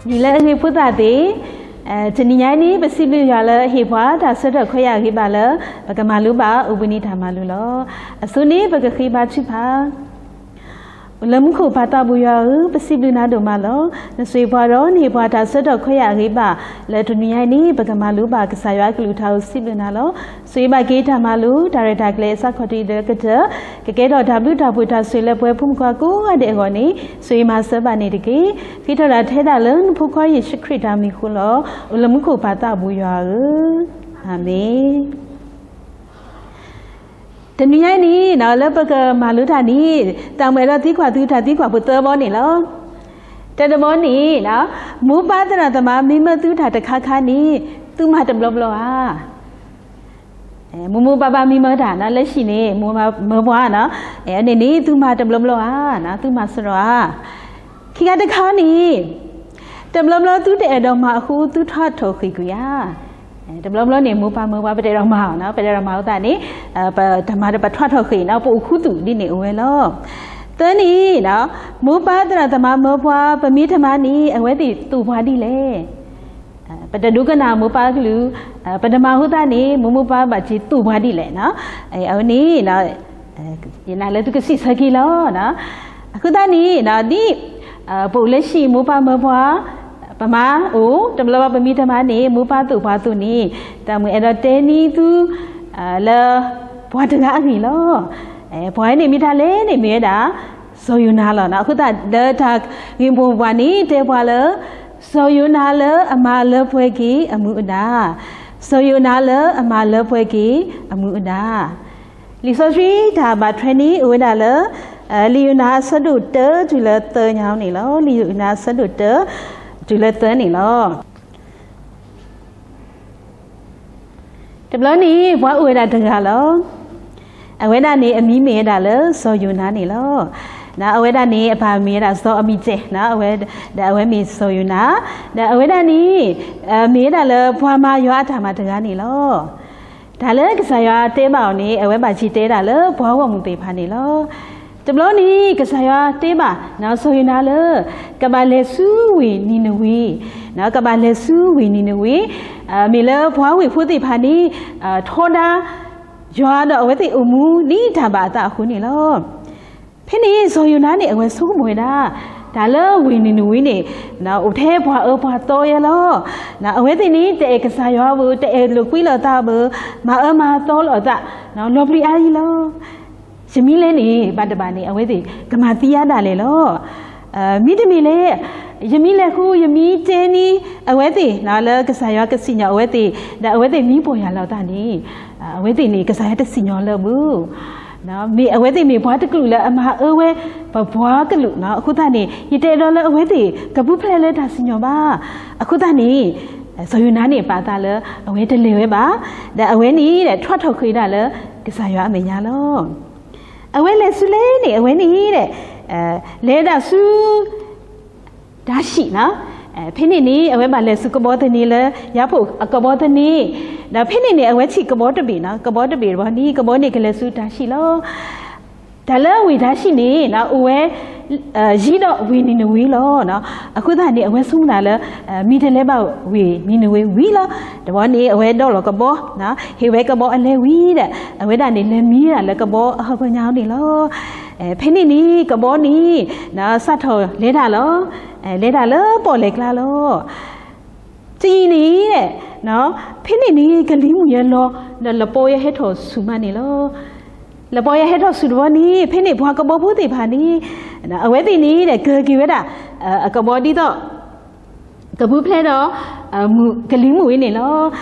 ဒ်လၢအဂ့ၢ်ဖိသၣ်သ့ၣ်, တနံၤညါအံၤန့ၣ် ပစံးဘျုးယွၤလၢအဟ့ၣ်ပှၤတၢ်ဆၢထၢၣ်ခွဲးယာ်ဂ့ၤဘၣ်လၢ ပကမၤလိဘၣ်အိၣ်ဘှံးနံၤတၢ်မၤလိလီၤ. အဆိန့ၣ် ပကဃ့ဘါထုကဖၣ် အိၣ်လၢမူခိၣ်ပၢ်သးဘိယွၤဧၢ, ပစံးဘျုးနၤဒိၣ်မးလီၤ. နဆိၣ်ဂ့ၤပှၤဒီးနဟ့ၣ်ပှၤတၢ်ဆၢထၢၣ်ခွဲးယာ်အဂ့ၤဘၣ် လၢတနံၤညါအံၤန့ၣ် ပကမၤလိဘၣ်ကစၢ်ယွၤအကလုၢ်ကထါဧိၤ စံးဘျုးနၤလီၤ. ဆိၣ်ဂ့ၤဘၣ်က့ၤတၢ်မၤလိ တၢ်ရဲၣ်တၢ်ကျဲၤအစးခီၣ်ထံးဒီးကတၢၢ်, ကကဲထီၣ်တၢ်ဘျုးတၢ်ဖှိၣ်တၢ်ဆိၣ်ဂ့ၤလၢပဝဲဖိမုၣ်ဖိခွါကိးဂၤဒဲးအဂီၢ်န့ၣ် ဆိၣ်ဂ့ၤမၤစၢၤဘၣ်န့ၣ်တက့ၢ်. ဃ့ထီၣ်တၢ်ထဲဒၣ်လၢနဖိခွါယ့ၣ်ၡူးခရံာ်တၢ်မံၤအဃိလီၤ. အိၣ်လၢမူခိၣ်ပၢ်သးဘိယွၤဧၢ, အၤမ့ၣ်. တနံၤညါအံၤန့ၣ် လၢပကမၤလိတၢ်န့ၣ် တၢ်မ့ၢ်အဲၣ်ဒိးသံကွၢ်သုတၢ်သံကွၢ်ဖိသၢဘီန့ၣ်လီၤ. တၢတဘီန့ၣ် မိၢ်ပၢ်သရၣ်သမါမံမၢသုတၢ်တခါခါန့ၣ် သုမၤတဘျီဘျီဧါ. မိၢ်မိၢ်ပၢ်ပၢ်မံမၢတၢ် လၢဟံၣ်န့ၣ် မိၢ်ပၢ်မၢပှၤန့ၣ် န့ၣ်န့ၣ် သုမၤတဘျီဘျီဧါ, သုမၤစရီဧါ. ခံခါတခါန့ၣ် တဘျီဘျီသုတအဲၣ်ဒိးမၤအဃိ သုထွါထီၣ်ဃ့ၢ်ကွံာ်ဧါ. တဘျီဘျီန့ၣ် မိၢ်ပၢ်မၢပှၤ ပတအဲၣ်ဒိးမၤအီၤန့ၣ် ပတအဲၣ်ဒိးမၤအဃိသတးန့ၣ် ပတၢ်မၤဒီးပထွါထီၣ်ဃ့ၢ်န့ၣ် ပအိၣ်ခူသူၣ်ဒ်န့ၣ်အိၣ်ဝဲလီၤ. သၢန့ၣ် မိၢ်ပၢ်သရၣ်သမါမၢပှၤ ပမ့ၢ်တမၤန့ၣ် အဝဲသ့ၣ်သိၣ်ပှၤဒ်လဲၣ်. ပတဒိကနၣ်မိၢ်ပၢ်အကလုၢ်, ပတမၤအဃိသတးန့ၣ် မိၢ်မိၢ်ပၢ်ဘၣ်စံးသိၣ်ပှၤဒ်လဲၣ်. အဝဲန့ၣ် ယနာ်လၢသုကစံးဆၢက့ၤလီၤ. အဃိသတးန့ၣ် ဒ်ပအိၣ်လၢဟံၣ်မိၢ်ပၢ်မၢပှၤ ပမၤအိၣ် တဘျီဘျီပမ့ၢ်တမၤန့ၣ် မိၢ်ပၢ်သိၣ်ပှၤအသိးန့ၣ် တၢ်မ့ၢ်အဲၣ်ဒိးတဲန့ၢ်သု လၢ ပှၤတဂၤအဂ့ၢ်လီၤ. ပှၤန့ၣ်မ့ၢ်တၢ်လဲၣ်န့ၣ်မ့ၢ်ဝဲဒၣ် စီၤယိၤနါလီၤ. အဃိသတးဒီးတၢ်ဂ့ၢ်မိၢ်ပှၢ်န့ၣ်တဲပှၤလၢ စီၤယိၤနါလၢအမၤလၢပှဲၤက့ၤအမူအဒါ, စီၤယိၤနါလၢအမၤလၢပှဲၤက့ၤအမူအဒါ. လံာ်စီဆှံတၢ်ဘၣ်ထွဲန့ၣ် အိၣ်ဝဲဒၣ်လၢ လံာ်ယိၤနါအဆၢဒိၣ်တၢတုၤလၢသၢညါန့ၣ်လီၤ. လံာ်ယိၤနါအဆၢဒိၣ်တၢ တုၤလၢသၢန့ၣ်လီၤ. တဘျီန့ၣ် ပှၤအိၣ်ဝဲဒၣ်တဂၤလီၤ. အဝဲဒၣ်န့ၣ် အမံၤမ့ၢ်ဝဲဒၣ်လၢစီၤယိၤနါန့ၣ်လီၤ. အဝဲဒၣ်န့ၣ် အပၢ်မ့ၢ်ဝဲဒၣ်စီၤအမံၤစဲး, ဒီးအဝဲမ့ၢ်စီၤယိၤနါ, ဒီးအဝဲဒၣ်န့ၣ် မ့ၢ်ဝဲဒၣ်လၢပှၤမၤယွၤအတၢ်မၤတဂၤန့ၣ်လီၤ. တၢ်လၢကစၢ်ယွၤတဲဘၣ်အီၤန့ၣ် အဝဲဘၣ်စံးတဲဒၣ်လၢပှၤဂီၢ်မုၢ်သ့ၣ်တဖၣ်န့ၣ်လီၤ. တဘျီန့ၣ် ကစၢ်ယွၤတဲဘၣ်စီၤယိၤနါလၢ ကဘၣ်လဲၤဆူဝ့ၢ်နံၤနဝ့, ကဘၣ်လဲၤဆူဝ့ၢ်နံၤနဝ့, မ့ၢ်လၢပှၤဝ့ၢ်ဖိသ့ၣ်တဖၣ်န့ၣ် ထီဒါယွၤဒီးအဝဲသ့ၣ်အိၣ်မူဒ်တၢ်ဘၣ်အသးအဃိန့ၣ်လီၤ. ဖဲန့ၣ်စီၤယိၤနါန့ၣ် အဝဲဆိကမိၣ်ဝဲဒၣ် တၢ်လၢဝ့ၢ်နံၤနဝ့န့ၣ် အိၣ်ထဲပှၤအၢပှၤသီယဲလီၤ. အဝဲသ့ၣ်န့ၣ် တအဲၣ်ကစၢ်ယွၤဘၣ်, တအဲၣ်လိာ်ကွံလိာ်သးဘၣ်, မၤအၢမၤသီလိာ်အသး လီၤပျံၤအါယံၤလီၤ. ယမ့ၢ်လဲၤန့ၣ် ဘၣ်တဘၣ်န့ၣ် အဝဲသ့ၣ်ကမၤသံအါဒၣ်လဲာ်လီၤ. မ့တမ့ၢ်လၢ ယမ့ၢ်လဲၤဃု ယမ့ၢ်တဲန့ၢ်အဝဲသ့ၣ်လၢကစၢ်ယွၤကစံၣ်ညီၣ်အဝဲသ့ၣ် ဒီးအဝဲသ့ၣ်မ့ၢ်ပီၢ်ယၢ်လီၤအသးန့ၣ် အဝဲသ့ၣ်န့ၣ် ကစၢ်ယွၤတစံၣ်ညီၣ်လၢၤဘၣ်. မ့ၢ်အဝဲသ့ၣ်မ့ၢ်ပှၤတကလုာ်လၢအမၤအၢဝဲ ပပှၤကလုာ်အဃိသတးန့ၣ် ယတအဲၣ်ဒိးလၢအဝဲသ့ၣ်ကပူၤဖျဲးလၢတၢ်စံၣ်ညီၣ်ဘၣ်. အဃိသတးန့ၣ် စီၤယိၤနါန့ၣ် ပာ်အသးလၢအဝဲတလဲၤဝဲဘၣ်. ဒီးအဝဲန့ၣ် ထွါထီၣ်ဃ့ၢ်ဒၣ်လၢကစၢ်ယွၤအမဲာ်ညါလီၤ. အဝဲလဲၤဆူလဲၣ်န့ၣ် အဝဲန့ၣ် လဲၤဒၣ်ဆူ တၢ်ၡံးန့ၣ်, ဖဲန့ၣ်န့ၣ် အဝဲဘၣ်လဲၤဆူကဘီသန့လၢ ယၤဖိၣ်အကဘီသန့, ဒီးဖဲန့ၣ်န့ၣ် အဝဲထံၣ်ကဘီတဘ့ၣ်န့ၣ်, ကဘီတဘ့ၣ်တဘီန့ၣ် ကဘီန့ၣ်ကလဲၤဆူတၢ်ၡံးလီၤ. တၢ်လၢဝ့ၢ်တၢ်ၡံးန့ၣ် အိၣ်ဝဲ ယံၤဒီးဝ့ၢ်နံၤနဝ့လီၤ. အဃိသတးန့ၣ် အဝဲဆိကမိၣ်တၢ်လၢ မ့ၢ်တလဲၤဘၣ်ဝ့ၢ်နံၤနဝ့ဝံၤလီၤ. တဘျီန့ၣ် အဝဲဒိးလီၤကဘီ, ဟ့ၣ်ဝဲကဘီအလဲၤဝံၤဒီး အဝဲဒၣ်န့ၣ် လဲၤမံဒၣ်လၢကဘီအဟၢဖၢညါန့ၣ်လီၤ. ဖဲန့ၣ်န့ၣ် ကဘီန့ၣ် စးထီၣ်လဲၤတၢ်လီၤ. လဲၤတၢ်လၢပီၣ်လဲၣ်ကျါလီၤ. တယံာ်န့ၣ် ဖဲန့ၣ်န့ၣ် ကလံၤမုၢ်ယဲလီၤ ဒီးလပီယဲဟဲထီၣ်ဆူၣ်မးန့ၣ်လီၤ. လပီယဲဟဲထီၣ်ဆူၣ်တဘျီန့ၣ် ဖဲန့ၣ်ပှၤကဘီဖိသ့ၣ်တဖၣ်န့ၣ် အဝဲသ့ၣ်န့ၣ်ဒီး ကၢၤက့ၤဝဲဒၣ် အကဘီဒ်သိး ကပူၤဖျဲးဒီး ကလံၤမုၢ်ဝဲန့ၣ်လီၤ.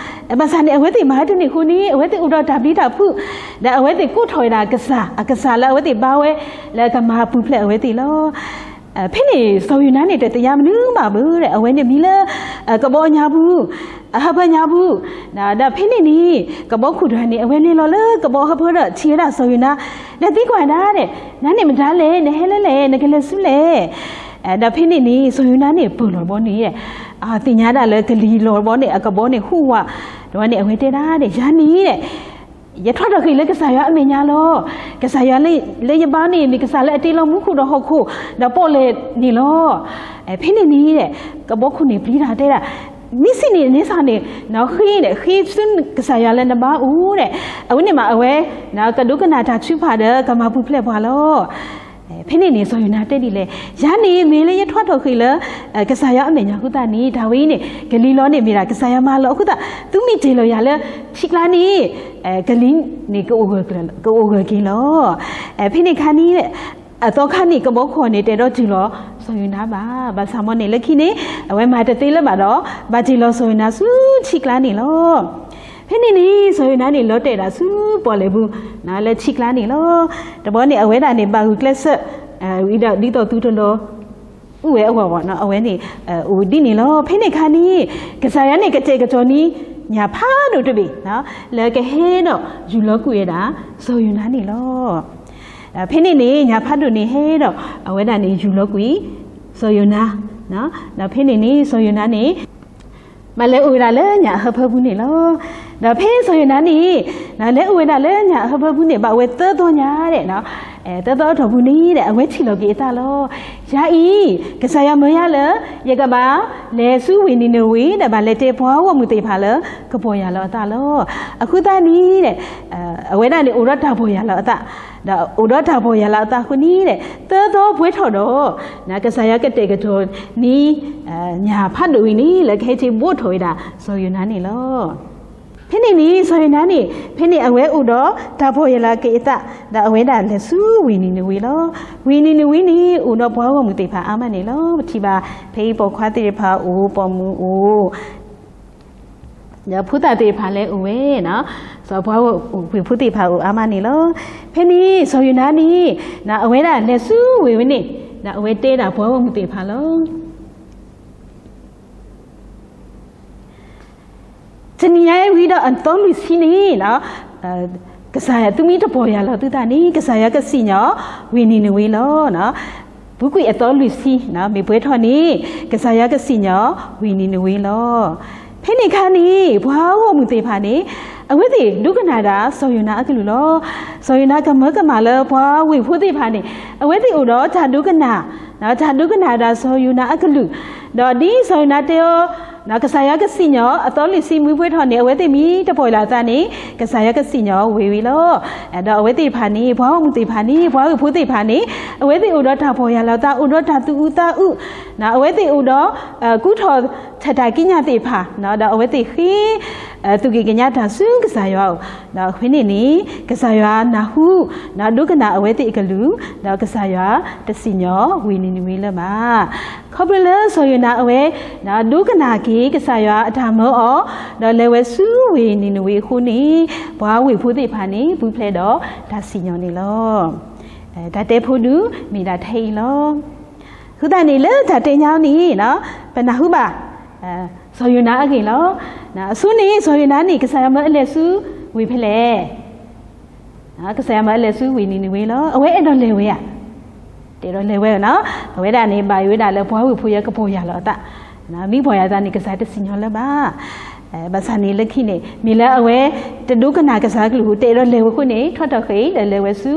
ဘၣ်ဆၣ်န့ၣ် အဝဲသ့ၣ်မၤတန့ၢ်အဃိန့ၣ် အဝဲသ့ၣ်အိၣ်ဒီးတၢ်ပျံၤတၢ်ဖုး ဒီးအဝဲသ့ၣ်ကိးထီၣ်ဝဲဒၣ်ကစၢ်, အကစၢ်လၢအဝဲသ့ၣ်ဘါဝဲ လၢအကမၤပူၤဖျဲးအဝဲသ့ၣ်လီၤ. ဖဲန့ၣ် စီၤယိၤနါန့ၣ် တသ့ၣ်ညါမနုၤဘၣ်ဘၣ်ဒီး အဝဲန့ၣ်မံလၢ ကဘီညါပူၤ, အဟၢဖၢညါပူၤ, ဒီးဖဲန့ၣ်န့ၣ် ကဘီခိၣ်တဂၤန့ၣ် အဝဲလဲၤလီၤလၢကဘီဟၢဖၢဒီးထံၣ်ဝဲဒၣ်စီၤယိၤနါ, ဒီးသံကွၢ်ဒၣ်ဒီး နၤန့ၣ်မတၤလဲၣ်, နဟဲလၢလဲၣ်, နကလဲၤဆူလဲၣ်. ဒီးဖဲန့ၣ်န့ၣ် စီၤယိၤနါန့ၣ် ပၢၢ်လီၤတဘျီန့ၣ် သ့ၣ်ညါဒၣ်လၢကလံၤလီၤတဘျီန့ၣ် အကဘီန့ၣ်ဟူးဝး, ဒီးန့ၣ် အဝဲတဲဒၣ်ဒီး ယၤန့ၣ်ဒီး ယထွါထီၣ်ဃ့ၢ်လၢကစၢ်ယွၤအမဲာ်ညါလီၤ. ကစၢ်ယွၤလၢယဘါန့ၣ် မ့ၢ်ကစၢ်လၢအတ့လီၤမူခိၣ်ဒီးဟီၣ်ခိၣ် ဒီးပီၣ်လဲၣ်န့ၣ်လီၤ. ဖဲန့ၣ်န့ၣ် ကဘီခိၣ်န့ၣ်ပျံၤတၢ်တဲဒၣ်, မ့ၢ်စံးန့ၣ် န့ဆၣ်န့ၣ် ဃ့န့ၣ် ဃ့ဆူကစၢ်ယွၤလၢနဘါအိၣ်ဒီး အဝဲန့ၣ်မးအဝဲ ကဒိကနၣ်တၢ်ထုကဖၣ်ဒီးကမၤပူၤဖျဲးပှၤလီၤ. ဖဲန့ၣ်န့ၣ် စီၤယိၤနါတဲဒ်လဲၣ်, ယၤန့ၣ်မ့ၢ်လၢယထွါထီၣ်ဃ့ၢ်လၢ ကစၢ်ယွၤအမဲာ်ညါအဃိသတးန့ၣ် တၢ်ဝဲအံၤန့ၣ် ကလံၤလီၤန့ၣ်မ့ၢ်ဒၣ် ကစၢ်ယွၤမၤလီၤအဃိသတး သုမ့ၢ်တ့ၢ်လီၤယၤလၢထံကျါန့ၣ် ကလံၤန့ၣ် ကအိၣ်ဂၢၢ်က့ၤလီၤ. ဖဲန့ၣ်ခါန့ၣ် အသီခါန့ၣ် ကဘီခိၣ်န့ၣ် တအဲၣ်ဒိးတုၤလီၤစီၤယိၤနါဘၣ်. ဘၣ်ဆၣ်မ်န့ၣ် လၢခံန့ၣ် အဝဲမၤတသ့လၢၤဘၣ်ဒီး ဘၣ်တ့ၢ်လီၤစီၤယိၤနါဆူထံကျါန့ၣ်လီၤ. ဖဲန့ၣ်န့ၣ် စီၤယိၤနါန့ၣ် လီၤတဲာ်ဒၣ်ဆူပီၣ်လဲၣ်ပူၤ လၢထံကျါန့ၣ်လီၤ. တဘျီန့ၣ် အဝဲဒၣ်န့ၣ် ဘၣ်ဂုာ်ကျဲးစၢး ဝံၤဒီးဒ်သိးသုတလီၤ အိၣ်ဝဲအဂီၢ်ဘၣ် အဝဲန့ၣ် အိၣ်ဒ်န့ၣ်လီၤ. ဖဲန့ၣ်ခါန့ၣ် ကစၢ်ယွၤန့ၣ် ကတဲာ်ကတီၤန့ၢ် ညၣ်ဖးဒိၣ်တဘ့ၣ် လၢကဟဲဒီးယူၢ်လီၤကွံာ်ဝဲဒၣ် စီၤယိၤနါန့ၣ်လီၤ. ဖဲန့ၣ်န့ၣ် ညၣ်ဖးဒိၣ်န့ၣ်ဟဲဒီး အဝဲဒၣ်န့ၣ် ယူၢ်လီၤကွံာ် စီၤယိၤနါ ဒီးဖဲန့ၣ်န့ၣ် စီၤယိၤနါန့ၣ် မၤလဲၤအိၣ်ဝဲဒၣ်လၢညၣ်အဟၢဖၢပူၤန့ၣ်လီၤ. ဒီးဖဲစီၤယိၤနါန့ၣ် လဲၤအိၣ်ဝဲဒၣ်လၢညၣ်အဟၢဖၢပူၤန့ၣ် ဘၣ်ဝဲသၢသီညါဒီး သၢသီအတီၢ်ပူၤန့ၣ်ဒီး အဝဲထံၣ်လီၤက့ၤအသးလီၤ. ယၤအံၤ ကစၢ်ယွၤမၢယၤလၢ ယကဘၣ်လဲၤဆူဝ့ၢ်နံၤနဝ့ၤဒီး ဘၣ်လဲၤတဲပှၤဂီၢ်မုၢ်သ့ၣ်တဖၣ်လၢ ကပီၢ်ယၢ်လီၤအသးလီၤ. အဃိသတးန့ၣ်ဒီး အဝဲဒၣ်န့ၣ် အိၣ်ဒီးတၢ်ပီၢ်ယၢ်လီၤအသး ဒီးအိၣ်ဒီးတၢ်ပီၢ်ယၢ်လီၤအသးအဃိန့ၣ်ဒီး သၢသီပှဲၤထီၣ်ဒီး ကစၢ်ယွၤကတဲာ်ကတီၤန့ၢ် ညၣ်ဖးဒိၣ်ဝံၤန့ၣ် လၢကဟဲထံၣ်ဘိးထီၣ်ဝဲဒၣ် စီၤယိၤနါန့ၣ်လီၤ. ဖဲန့ၣ်န့ၣ် စီၤယိၤနါန့ၣ် ဖဲန့ၣ်အဝဲအိၣ်ဒီးတၢ်ပီၢ်ယၢ်လီၤက့ၤအသး ဒီးအဝဲဒၣ်လဲၤဆူဝ့ၢ်နံၤနဝ့ၤလီၤ. ဝ့ၢ်နံၤနဝ့ၤန့ၣ် အိၣ်ဒီးပှၤဂီၢ်မုၢ်သ့ၣ်တဖၣ်အါမးန့ၣ်လီၤ. ပထံၣ်ဘၣ် ဖဲအံၤပိာ်ခွါသ့ၣ်တဖၣ်အိၣ် ပိာ်မုၣ်အိၣ် ဒီးဖိသၣ်သ့ၣ်တဖၣ်လၢအိၣ်ဝဲ စီၤပှၤဝ့ၢ်ဖိသ့ၣ်တဖၣ်အိၣ်အါမးန့ၣ်လီၤ. ဖဲန့ၣ် စီၤယိၤနါန့ၣ် အဝဲဒၣ်လဲၤဆူဝ့ၢ်ဝဲန့ၣ် ဒီးအဝဲတဲဒၣ်ပှၤဂီၢ်မုၢ်သ့ၣ်တဖၣ်လီၤ. တနံၤညါအံၤဝံၤဒီးအသီလွံၢ်ဆံန့ၣ် ကစၢ်ယွၤ သုမ့ၢ်တပီၢ်ယၢ်လီၤသုသးန့ၣ် ကစၢ်ယွၤကစံၣ်ညီၣ်ဝ့ၢ်နံၤနဝ့ၤလီၤ. ပူၤကွံာ်အသီလွံၢ်ဆံ မ့ၢ်ပှဲၤထီၣ်န့ၣ် ကစၢ်ယွၤကစံၣ်ညီၣ်ဝ့ၢ်နံၤနဝ့ၤလီၤ. ဖဲန့ၣ်အခါန့ၣ် ပှၤဂီၢ်မုၢ်သ့ၣ်တဖၣ်န့ၣ် အဝဲသ့ၣ်ဒိကနၣ်ဒၣ်စီၤယိၤနါအကလုၢ်လီၤ. စီၤယိၤနါကမၢကမၣ်လၢပှၤဝ့ၢ်ဖိသ့ၣ်တဖၣ်န့ၣ် အဝဲသ့ၣ်အိၣ်ဒီးတၢ်ဒိကနၣ် တၢ်ဒိကနၣ်ဒၣ်စီၤယိၤနါအကလုၢ်, ဒီးဒ်စီၤယိၤနါတဲအီၤ ကစၢ်ယွၤကစံၣ်ညီၣ်အသီလွံၢ်ဆံမ့ၢ်ပှဲၤထီၣ်န့ၣ် အဝဲသ့ၣ်မ့ၢ်တပီၢ်ယၢ်လီၤအသးန့ၣ် ကစၢ်ယွၤကစံၣ်ညီၣ်ဝ့ၢ်ဝံၤလီၤ. ဒီးအဝဲသ့ၣ်တဖၣ်န့ၣ် ပှၤဂီၢ်မုၢ်သ့ၣ်တဖၣ်န့ၣ် ပှၤဝ့ၢ်ဖိသ့ၣ်တဖၣ်န့ၣ် အဝဲသ့ၣ်အိၣ်ဒီးတၢ်ပီၢ်ယၢ်လီၤအသး အိၣ်ဒီးတၢ်သူၣ်အုးသးအုး, အဝဲသ့ၣ်အိၣ်ဒီး ကူထီၣ်ထၢၣ်တၢ်ကံးညာ်သ့ၣ်တဖၣ်, ဒီးအဝဲသ့ၣ်ဃ့ သူၣ်က့ၤကညးတၢ်ဆူကစၢ်ယွၤအအိၣ်, ဒီးအဃိန့ၣ်န့ၣ် ကစၢ်ယွၤနၢ်ဟူ ဒိကနၣ်အဝဲသ့ၣ်အကလုၢ်, ဒီးကစၢ်ယွၤတစံၣ်ညီၣ်ဝ့ၢ်နံၤနဝ့ၤလၢၤဘၣ်. ခီဖျိလၢစီၤယိၤနါအဝဲ ဒိကနၣ်က့ၤကစၢ်ယွၤအတၢ်မၢအီၤ, ဒီးလဲၤဝဲဆူဝ့ၢ်နံၤနဝ့ၤအဃိန့ၣ် ပှၤဝ့ၢ်ဖိသ့ၣ်တဖၣ်န့ၣ် ပူၤဖျဲးဒီးတၢ်စံၣ်ညီၣ်န့ၣ်လီၤ. တၢ်တဲဖိဒုးမ့ၢ်ဒၣ်ထဲအံၤလီၤ. အဃိသတးန့ၣ် လၢတၢ်တဲညါန့ၣ် ပနၢ်ဟူဘၣ် စီၤယိၤနါအဂ့ၢ်လီၤ. အဆိန့ၣ် စီၤယိၤနါန့ၣ် ကစၢ်ယွၤမၢအလဲၤဆူဝ့ၢ်ဖဲလဲၣ်. ကစၢ်ယွၤမၢအလဲၤဆူဝ့ၢ်နံၤနဝ့ၤလီၤ. အဝဲအဲၣ်ဒိးလဲၤဝဲဧါ. တအဲၣ်ဒိးလဲၤဝဲနီၤ. အဝဲဒၣ်န့ၣ် ဘၣ်ယိၣ်ဝဲဒၣ်လၢပှၤဝ့ၢ်ဖိအံၤကပီၢ်ယၢ်လီၤအသး, မ့ၢ်ပီၢ်ယၢ်အသးန့ၣ် ကစၢ်တစံၣ်ညီၣ်လၢၤဘၣ်. ဘၣ်ဆၣ်န့ၣ်လၢခံန့ၣ် မ့ၢ်လၢအဝဲတဒိကနၣ်ကစၢ်အကလုၢ်အဃိ တအဲၣ်ဒိးလဲၤဝဲအဃိန့ၣ် ထီၣ်ထီၣ်ဃ့ၢ်ဒီးလဲၤဝဲဆူ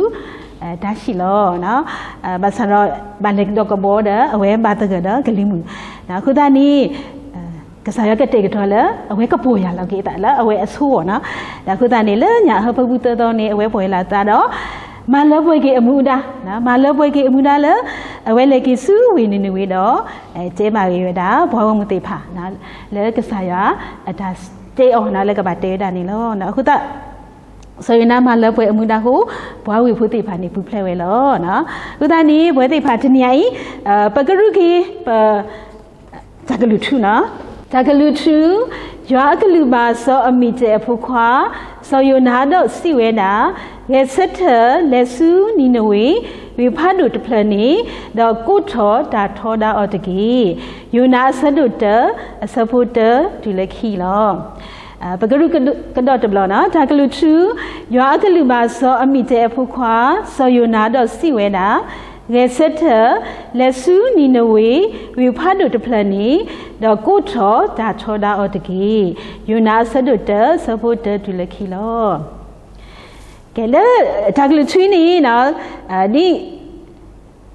တၢ်ဆံးလီၤ. ဘၣ်ဆၣ်ဒီး ဘၣ်လဲၤကဒီးကဘီဒီး အဝဲဘၣ်သဂၢၢ်ဒီးကလံၤမုၢ်, အဃိသတးန့ၣ် ကစၢ်ယွၤကတဲာ်ကတီၤလၢ အဝဲကပီၢ်ယၢ်လီၤက့ၤအသးလၢအဝဲအဆိအဂီၢ်နီၤ. အဃိသတးန့ၣ် လၢညၣ်အဟၢဖၢပူၤသၢသီန့ၣ် အဝဲပီၢ်ယၢ်လီၤအသးဒီး မၤလၢပှဲၤက့ၤအမူဒါ, မၤလၢပှဲၤက့ၤအမူဒါလၢ အဝဲလဲၤက့ၤဆူဝ့ၢ်နံၤနဝ့ၤဒီး တဲဘၣ်ဂ့ၤဝဲဒၣ် ပှၤဂီၢ်မုၢ်သ့ၣ်တဖၣ် လၢကစၢ်ယွၤအတၢ်တဲအီၤ လၢကဘၣ်တဲဝဲဒၣ်န့ၣ်လီၤ. အဃိသတး စီၤယိၤနါမၤလၢပှဲၤအမူဒါအဃိ ပှၤဝ့ၢ်ဖိသ့ၣ်တဖၣ်န့ၣ် ပူၤဖျဲးဝဲလီၤ. အဃိသတးန့ၣ် ပဝဲသ့ၣ်တဖၣ်တနံၤအံၤ ပကရူၢ်က့ၤ ပ တၢ်ကလုၢ်ထူနီၤ. တၢ်ကလုၢ်ထူ, ယွၤအကလုၢ်ဘၣ်စီၤအမံၤတဲာ်အဖိခွါ စီၤယိၤနါဒီးစံးဝဲဒၣ်, ဂဲၤဆၢထၢၣ်လဲၤဆူနံၤနဝ့ၤ ဝ့ၢ်ဖးဒိၣ်တဖျၢၣ်န့ၣ်, ဒီးကိးထီၣ်တၢ်ထီဒါအီၤတက့ၢ်. ယိၤနါအဆၢဒိၣ်တၢ အဆၢဖိတၢတုၤလၢခံလီၤ. ပကရူၢ်ကဒီးတဘျီနီၤ. တၢ်ကလုၢ်ထူ, ယွၤအကလုၢ်ဘၣ်စီၤအမံၤတဲာ်အဖိခွါ စီၤယိၤနါဒီးစံးဝဲဒၣ်, ဂဲၤဆၢထၢၣ်လဲၤဆူနံၤနဝ့ၤ ဝ့ၢ်ဖးဒိၣ်တဖျၢၣ်န့ၣ်, ဒီးကိးထီၣ်တၢ်ထီဒါအီၤတက့ၢ်. ယိၤနါအဆၢဒိၣ်တၢ ဆၢဖိတၢတုၤလၢခံလီၤ. ကဲလၢ တၢ်ကလုၢ်ထူန့ၣ်နီၤ, ဒ်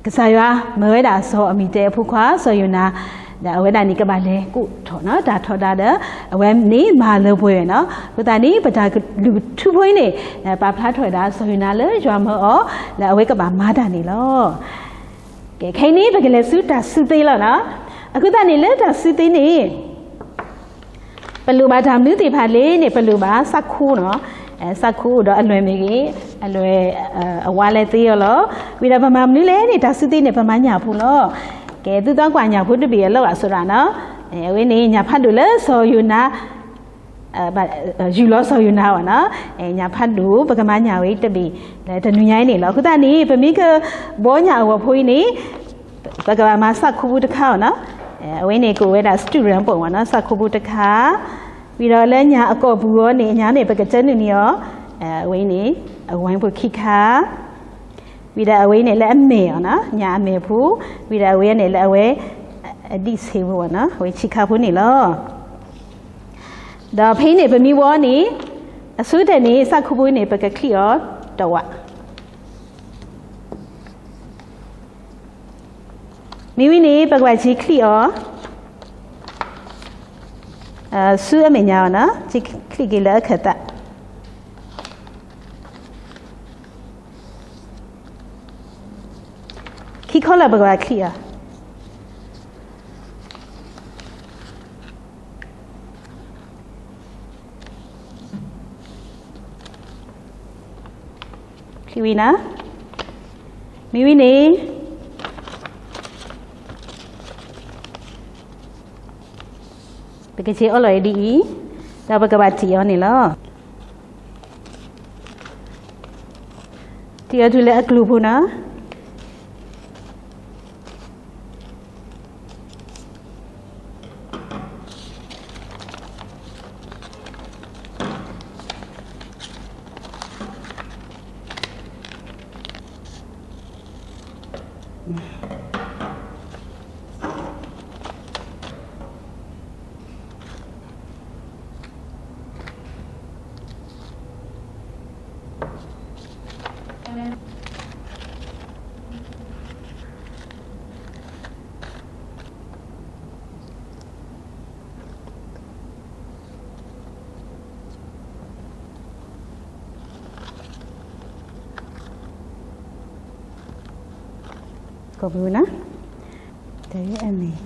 ကစၢ်ယွၤမၢဝဲဒၣ်စီၤအမံၤတဲအဖိခွါ စီၤယိၤနါ, ဒီးအဝဲဒၣ်န့ၣ် ကဘၣ်လဲၤကိးထီၣ်နီၤတၢ်ထီဒါဒီး အဝဲန့ၣ်မၤလၢပှဲၤဝဲနီၤ. အဃိသတးန့ၣ် ပတၢ်ကလုၢ်ထူဖိအံၤန့ၣ် ပာ်ဖျါထီၣ်ဝဲဒၣ် စီၤယိၤနါလၢယွၤမၢအီၤ လၢအဝဲကဘၣ်မၤတၢ်န့ၣ်လီၤ. ကဲ ခဲအံၤန့ၣ် ပကလဲၤဆူတၢ်စုသ့လီၤနီၤ. အဃိသတးန့ၣ် လၢတၢ်စုသ့န့ၣ် ပလိၣ်ဘၣ်တၢ်မနုၤသ့ၣ်တဖၣ်လဲၣ်န့ၣ် ပလိၣ်ဘၣ်ဆၣ်ခိနီၤ. ဆၣ်ခိအိၣ်ဒီးအလွဲၢ်မ့ၢ်ဂ့ၤ, အလွဲၢ် အဝါလဲသ့အီၤလီၤ. ဝံၤဒီးပမၤမနုၤလဲၣ်န့ၣ် တၢ်စုသ့န့ၣ် ပမၤညၣ်ဖိလီၤ. ကဲ သုသီကွၢ်ညၣ်ဖိတဘ့ၣ်အလီၢ်ဘၣ်ဆိရၣ်နီၤ. အဝဲန့ၣ် ညၣ်ဖးဒိၣ်လၢစီၤယိၤနါ ယူၢ်လီၤစီၤယိၤနါဘၣ်နီၤ. ညၣ်ဖးဒိၣ် ပကမၤညၣ်ဝဲတဘ့ၣ် လၢတနွံညါအံၤန့ၣ်လီၤ. အဃိသတးန့ၣ် ပမ့ၢ်ကဘှီညၣ်အဂီၢ်ဖိအံၤန့ၣ် ပကဘၣ်မၤဆၣ်ခိဖိတခါအီၤနီၤ. အဝဲန့ၣ်ကအိၣ်ဝဲဒၣ် စတူးရၣ်ပီၣ်ဝဲနီၤ, ဆၣ်ခိဖိတခါ. ဝံၤဒီးလၢညၣ်အကိာ်ပူၤအီၤန့ၣ် ညၣ်န့ၣ် ပကတၢနုာ်န့ၢ်အီၤ, အဝဲအံၤန့ၣ် အဝဲဖိခံခါ. ဝံၤဒီးအဝဲအံၤန့ၣ် လၢအမဲာ်အီၤနီၤ, ညၣ်အမဲာ်ဖိ. ဝံၤဒီးအဝဲန့ၣ် လၢအဝဲ အဒံၣ်ဆံးဖိအီၤနီၤ, အဝဲဆံးခါဖိန့ၣ်လီၤ. ဒီးဖဲအံၤန့ၣ် ပမ့ၢ်ဘှီန့ၣ် အဆိကတၢၢ်န့ၣ် ဆၣ်ခိဖိန့ၣ် ပကချံးအီၤတဝး. မ့ၢ်ဝံၤန့ၣ် ပကဘၣ်က့ၤချံးအီၤ ဆူအမဲာ်ညါအီၤနီၤ, က့ၤချံးက့ၤလၢအခၢၣ်သး ခံခီလၢပကဘၣ်ချံးအီၤ. ချံးဝံၤနီၤ, မ့ၢ်ဝံၤန့ၣ် ပကက့ၤအီၣ်လီၤအံၤဒ်အံၤ, ဒီးပကဘၣ်တံၢ်အီၤန့ၣ်လီၤ. တံၢ်အီၤတုၤလၢအကျိၤဖိနီၤ. ကိးပူၤနီၤ, တၢ်အမ့ၢ်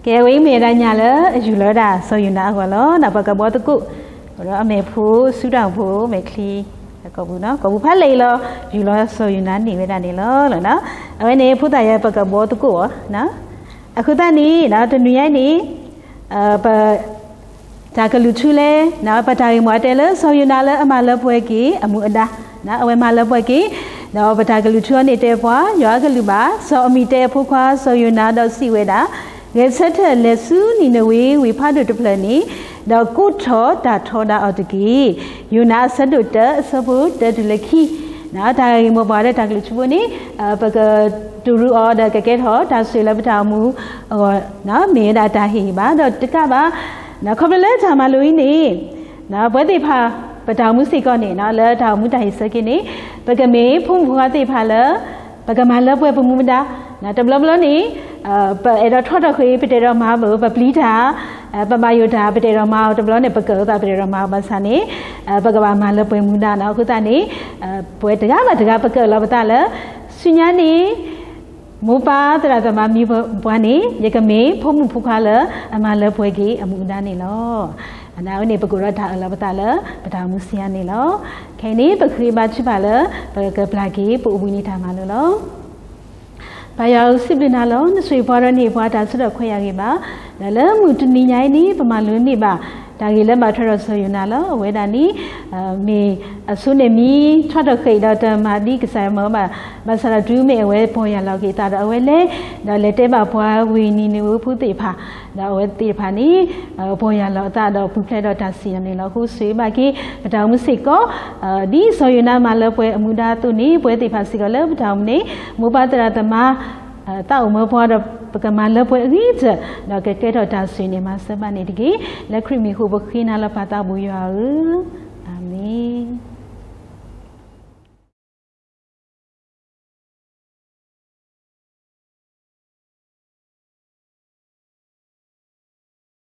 ကဲ အဝဲအံၤမ့ၢ်ဝဲဒၣ်ညၣ်လၢအယူၢ်လီၤဝဲဒၣ်စီၤယိၤနါအဂီၢ်လီၤ. ဒီးပကဘှီသကိး ဒီးအမဲာ်ဖိ ဆူတၢ်အိၣ်ဖှိၣ် မဲာ်ချံ ကိာ်ပူၤနီၤ, ကိာ်ပူၤဖးလဲၢ်အံၤလီၤ ယူၢ်လီၤစီၤယိၤနါန့ၢ်ဝဲဒၣ်န့ၣ်လီၤ. အဝဲန့ၣ် ဖိသၣ်ယၤ ပကဘှီသကိးအီၤ. အဃိသတးန့ၣ် တနွံညါအံၤန့ၣ် ပ တၢ်ကလုၢ်ထူလဲၣ်, ပတၢ်ဂ့ၢ်မိၢ်အတဲလၢ စီၤယိၤနါလၢအမၤလၢပှဲၤက့ၤအမူအဒါ, အဝဲမၤလၢပှဲၤက့ၤ, ဒီးပတၢ်ကလုၢ်ထူအီၤန့ၣ်တဲပှၤ ယွၤအကလုၢ်ဘၣ် စီၤအမံၤတဲအဖိခွါ စီၤယိၤနါဒီးစံးဝဲဒၣ်, ဂဲၤဆၢထၢၣ်လဲၤဆူနံၤနဝ့ဝ့ၢ်ဖးဒိၣ်တဖျၢၣ်န့ၣ်, ဒီးကိးထီၣ်တၢ်ထီဒါအီၤတက့ၢ်. ယိၤနါအဆၢဒိၣ်တၢ အဆၢဖိတၢတုၤလၢခံ တၢ်ဂ့ၢ်မိၢ်ပှၢ်လၢတၢ်ကလုၢ်ထူဖိန့ၣ် ပကတူၢ်ရူးအီၤဒီးကကဲထီၣ်တၢ်ဆိၣ်ဂ့ၤလၢပတၢ်အိၣ်မူအဂီၢ်, မ့ၢ်ဝဲဒၣ်တၢ်ဟ့ၣ်ဂံၢ်ဘါဒီးတကးဘၣ်, ခီဖျိလၢတၢ်မၤလိအံၤန့ၣ် ပဝဲသ့ၣ်တဖၣ် ပတၢ်အိၣ်မူစ့ၢ်ကီးန့ၣ် လၢတၢ်အိၣ်မူတၢ်ဟ့ၣ်ဆၢက့ၤန့ၣ် ပကမ့ၢ်ဖိမုၣ်ဖိခွါသ့ၣ်တဖၣ်လၢ ပကမၤလၢပှဲၤပမူပဒါ, တဘျီဘျီန့ၣ် ပအဲၣ်ဒိးထီၣ်ထီၣ်ဃ့ ပတအဲၣ်ဒိးမၤဘၣ် ပပျံၤတၢ်, ပဘၣ်ယိၣ်တၢ် ပတအဲၣ်ဒိးမၤအီၤ တဘျီန့ၣ် ပကၢၣ်အသး ပတအဲၣ်ဒိးမၤအီၤဘၣ်ဆၣ်န့ၣ် ပကဘၣ်မၤလၢပှဲၤမူဒါနီၤ. အဃိသတးန့ၣ် ပဝဲတဂၤဘၣ်တဂၤ ပကၢၣ်လီၤပသးလၢ ဆူညါန့ၣ် မိၢ်ပၢ်သရၣ်သမါမံၤပှၢ်န့ၣ် ယကမ့ၢ်ဖိမုၣ်ဖိခွါလၢအမၤလၢပှဲၤက့ၤအမူဒါန့ၣ်လီၤ. အဝဲန့ၣ် ပကအိၣ်ဒီးတၢ်အၢၣ်လီၤပသးလၢ ပတၢ်အိၣ်မူဆံးအါန့ၣ်လီၤ. ခဲအံၤန့ၣ် ပဃ့ဘါထုကဖၣ်လၢ ပကပျၢ်က့ၤပအိၣ်ဘှံးနံၤတၢ်မၤလိလီၤ. ပၢ်ယွၤဧၢ, စံးဘျုးနၤလီၤ. နဆိၣ်ဂ့ၤပှၤဒီးန့ၢ်ပှၤတၢ်ဆၢထၢၣ်ခွဲးယာ်ဂ့ၤဘၣ်, ဒီးလၢမုၢ်တနံၤညါအံၤန့ၣ် ပမၤလိန့ၢ်ဘၣ် တၢ်ဂ့ၢ်လၢဘၣ်ထွဲဒီးစီၤယိၤနါလီၤ. အဝဲဒၣ်န့ၣ် မ့ၢ်အဆိန့ၣ်မံ ဆီထီၣ်ဃဲၤဒီးတမၤဒ်ကစၢ်ယွၤမၢဘၣ်, ဘၣ်ဆၣ်ဒီးတုၤမ့ၢ်အဝဲပီၢ်ယၢ်လီၤက့ၤအသးဒီးအဝဲလဲၤ, ဒီးလဲၤတဲဘၣ်ပှၤဝ့ၢ်နံၤနဝ့ဖိသ့ၣ်တဖၣ်, ဒီးအဝဲသ့ၣ်တဖၣ်န့ၣ် ပီၢ်ယၢ်လီၤအသးဒီးပူၤဖျဲးဒီးတၢ်စံၣ်ညီၣ်န့ၣ်လီၤ. အဃိဆိၣ်ဂ့ၤဘၣ်က့ၤ ပတၢ်အိၣ်မူစ့ၢ်ကီး ဒ်စီၤယိၤနါမၤလၢပှဲၤအမူဒါအသိးန့ၣ် ပဝဲသ့ၣ်တဖၣ်စ့ၢ်ကီးလၢပတၢ်အိၣ်မူန့ၣ် မိၢ်ပၢ်သရၣ်သမါ သးအိၣ်မၢပှၤဒီး ပကမၤလၢပှဲၤအဂ့ၤကတၢၢ်, ဒီးကကဲထီၣ်တၢ်ဆိၣ်ဂ့ၤန့ၣ် မၤစၢၤဘၣ်န့ၣ်တက့ၢ်. လၢခရံာ်မံၤအဃိပဃ့နၤလီၤပၢ်သးဘိယွၤဧၢ.